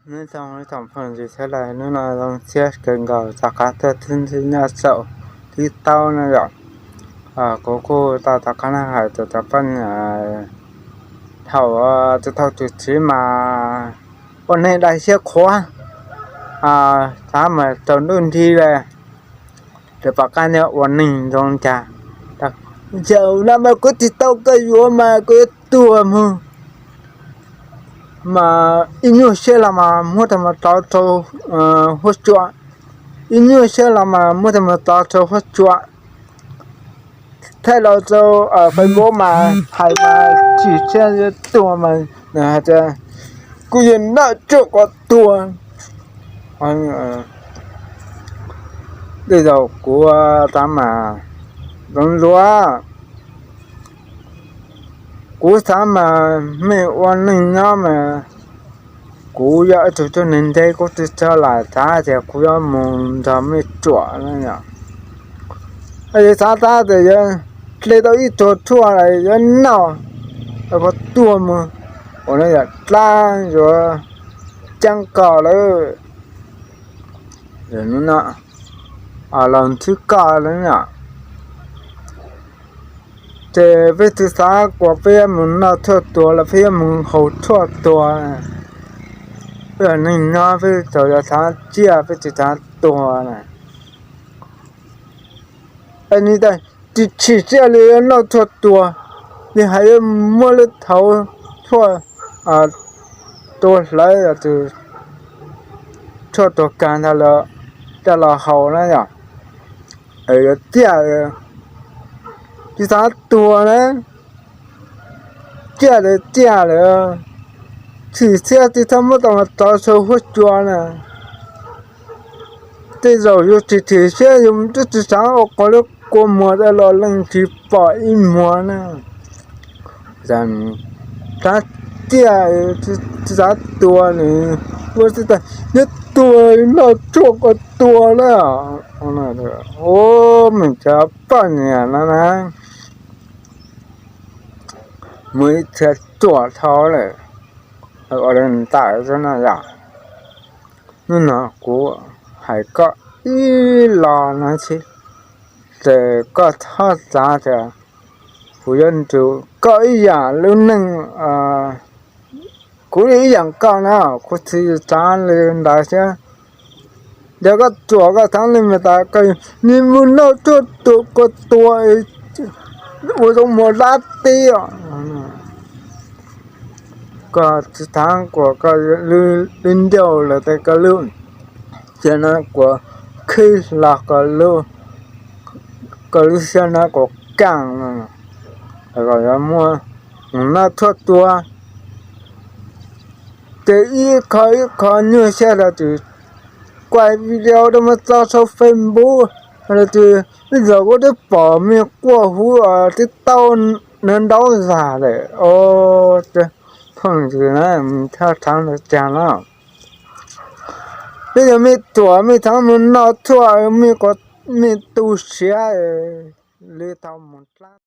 Nyob zoo ib tsoom phooj ywg sawv daws, hnub no zoo siab kawg nkaus rov qab tuaj thib ntsib nyob saum tib taub no yom. Kuv kuj tau rov qab hais tus cov poj niam thaum tus thauj tus tswv mas ua neeg daim siab qhuav, xav mas tsaus ntuj nti li, ces pom qab nyob ua neeg zoo cas. Zaum no mas kuv tsis tau koj yuav mas kuv yuav tuag mus, mas ib nyuag siab los mas muab tau mus tov rau huab cua, ib nyuag siab los mas muab tau mus tov rau huab cua. Thaij los rau Facebook mas hais mas tsis siab yuav tuag mas nws hais tias kuv yuav noj ruam kom tuag. Tej zaum kuv xav mas zoo luaj, kuv xav mas mej ua neeg nyob mas kuv yog ib tug tuab neeg ntev, kuv twb tsis lam xav tias kuv yuav mus nrog mej ruam na yom. Xav xav tias yuav hle tau ib tug ruam los yuav noj kom tuag mus, ua no yog dab yuav ceeb koj lawm. Los ntsib koj lawm yom. Ces peb tsis xav kom peb yuav mus noj ruam tuag los peb yuav mus haus ruam tuag, peb yog neeg nyob peb tsuas yog xav ciaj, peb tsis xav tuag na. Es nws tias tsis tshim siab li yuav noj ruam tuag, nws hais yuav muab lub thauv ruam tua hlawv, ruam tuag kag ntag los coj los haus na yom. Yuav ciaj, tsis xav tuag na, ciaj li ciaj lawm, tshim siab tsis txhob muab tau mas tov rau huab cua na. Tej zaum yus tsis tshim siab yus twb tsis xav ua qhov lub kua muag los leej tsis pom ib muag na. Xav ciaj, tsis xav tuag nws ua tsis tas, nyob tuag noj ruam kom tuag na. Ua, mej cov poj niam no na, mus ib txhia ruam dhau lawm, ua li ntawd xwb no yom. Hnub no kuv hais koj ib los no xwb, ces koj txhob xav tias kuv yuav nrug koj ib yam lub neej, kuv ib yam koj na, kuv tsis xav li ntawd thiab. Yog koj ruam koj xav li mas tas koj nim mus noj ruam tuag kom tuag, ua zoo mus dab tib. Koj tsis xav kom koj lub ncauj los tes koj lub siab no kuv khib hlo, koj lub siab no kuv kaaj no, kom yuav muab mus noj ruam tuag. Ces ib qho ib qho nyuaj siab rau tus kuaj video rau muab tso sau Facebook, rau tus, ib zaug kuv twb pom mej quaj huv tib taub no ntaub zag lawm os. Phooj ywg na, thaj thaav ntawd tag no, twb yog mej ruam mej txhob mus noj ruam, mej tu siab li tau mus dab